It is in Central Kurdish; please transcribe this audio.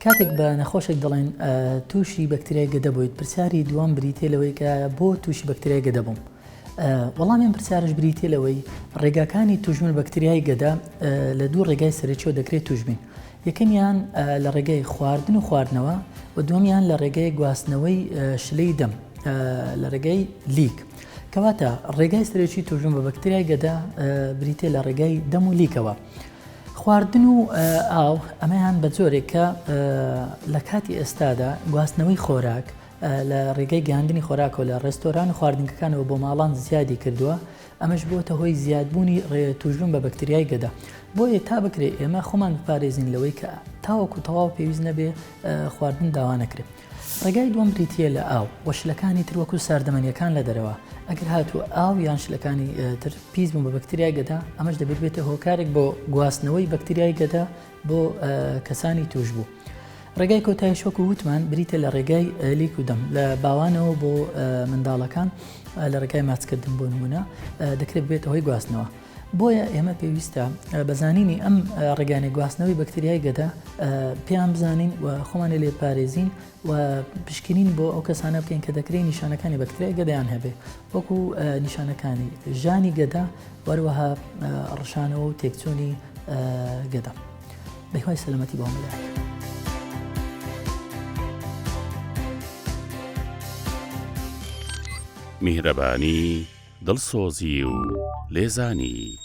کاتێک بە نەخۆشێک دەڵێن تووشی بەکتریای گەدە بوویت، پرسیاری دووەم بریتییە لەوەی کە بۆ تووشی بەکتریای گەدە بووم؟ وەڵامی ئەم پرسیارەش بریتییە لەوەی ڕێگاکانی تووشبوون بە بەکتریای گەدە لە دوو ڕێگای سەرەکیەوە دەکرێت تووش بین. یەکەمیان لە ڕێگەی خواردن و خواردنەوە و دووەمیان لە ڕێگەی گواستنەوەی شلەی دەم لە ڕێگەی لیک. کەواتە ڕێگای سەرەکی تووشبوون بە بەکتریای گەدە بریتییە لە ڕێگای دەم و لیکەوە. خواردن و ئاو ئەمەیان بە جۆرێک کە لە کاتی ئێستادا گواستنەوەی خۆراک لە ڕێگەی گەیاندنی خۆراکەوە لە ڕێستۆران و خواردنگەکانەوە بۆ ماڵان زیادی کردووە، ئەمەش بووەتە هۆی زیادبوونی تووشبوون بە بەکتریای گەدە. بۆیە تا بکرێ ئێمە خۆمان بپارێزین لەوەی کە تاوەکو تەواو پێویست نەبێ خواردن داوا نەکرێ. ڕێگای دووەم بریتییە لە ئاو و شلەکانی تر وەکو ساردەمەنییەکان لە دەرەوە، ئەگەر هاتوو ئاو یان شلەکانی تر پیس بوون بە بەکتریای گەدە، ئەمەش دەبێت بێتە هۆکارێک بۆ گواستنەوەی بەکتریای گەدە بۆ کەسانی تووشبوو. ڕێگای کۆتایش وەکو وتمان بریتە لە ڕێگای لیک و دەم لە باوانەوە بۆ منداڵەکان لە ڕێگای ماچکردن بۆ نمونە دەکرێت بێتە هۆی گواستنەوە. بۆیە ئێمە پێویستە بە زانینی ئەم ڕێگانەی گواستنەوەی بەکتریای گەدە پێیان بزانین و خۆمانی لێ پارێزین و پشکنین بۆ ئەو کەسانە بکەین کە دەکرێت نیشانەکانی بەکتریای گەدەیان هەبێ وەکو نیشانەکانی ژانی گەدە وەروەها ڕشانەوە و تێکچوونی گەدە. بەهیوای سەلامەتی بۆ هەموو لایەک. میهرەبانی، دڵسۆزی و لێزانی.